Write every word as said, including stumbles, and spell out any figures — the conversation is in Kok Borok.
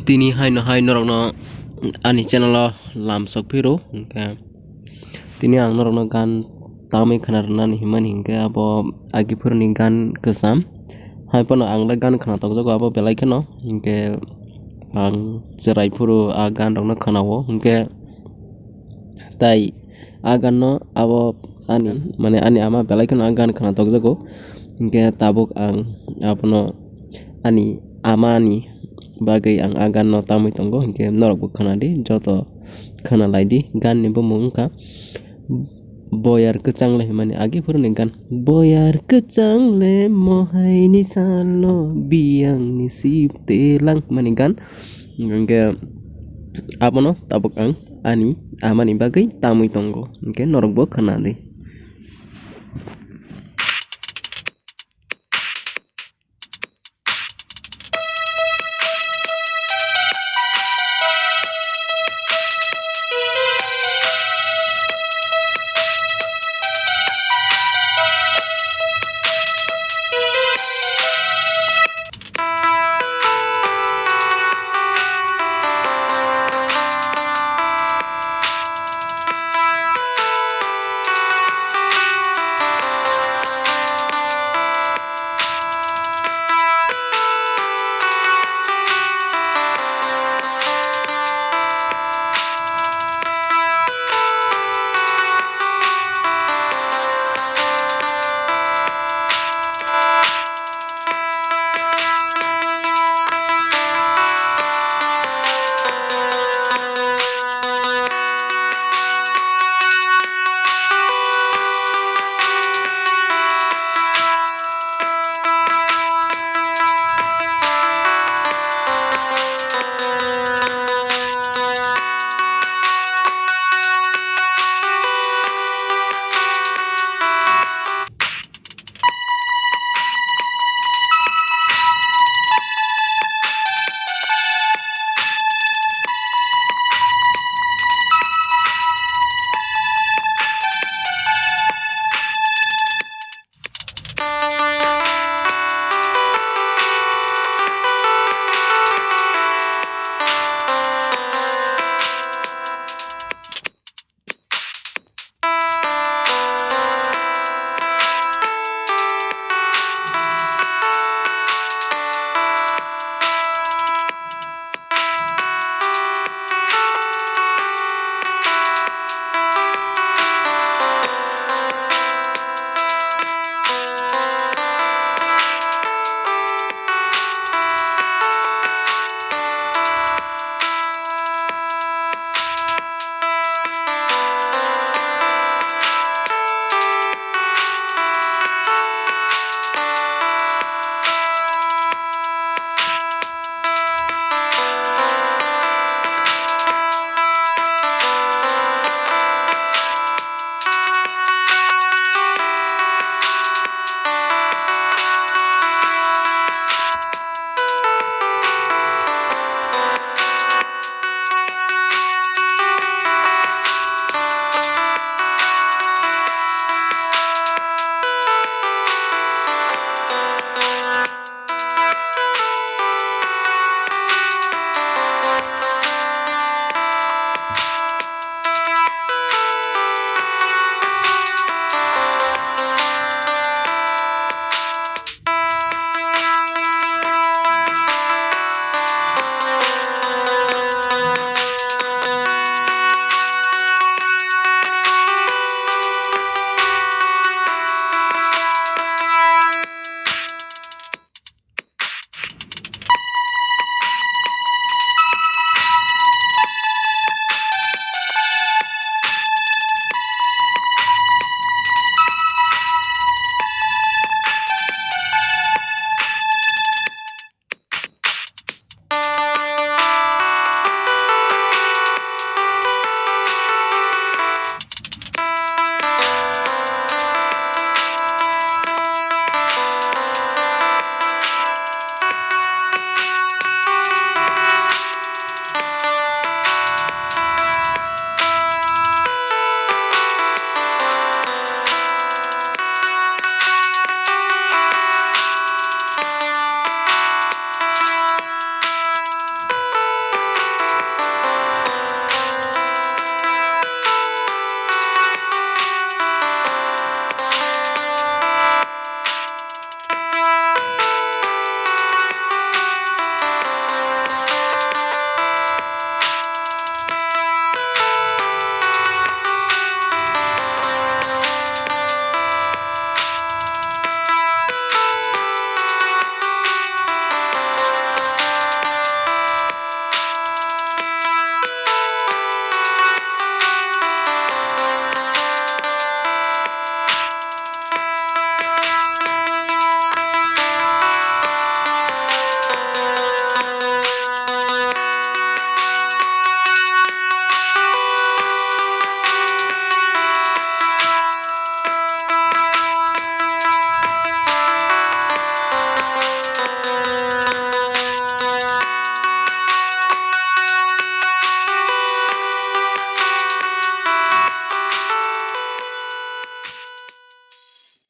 Tini haino hai norokno ani channel o lamsok phiro, hwnkhe tini ang norokno gan tamwi khna rwnani himani hwnkhe abo agiphuruni gan kwcham. Hai phano ang le gan khna tokjago abo belai kheno, hwnkhe ang chwrai phuru a gan rokno khna-o, hwnkhe tai a gan no abo ani, mane ani ama belai kheno a gan khna tokjago, hwnkhe tabuk ang abono ani ama ni bagwi ang a gan no tamwi tongo, hwnkhe norok bo khna di, joto khna lai di. Gan ni bumung wngkha Boyar Kwchang le himani agiphuruni gan. Boyar kwchang le mohaini salo biyang ni sip telang himani gan. Hwnkhe abono tabuk ang ani ama ni bagwi tamwi tongo, hwnkhe norok bo khna di.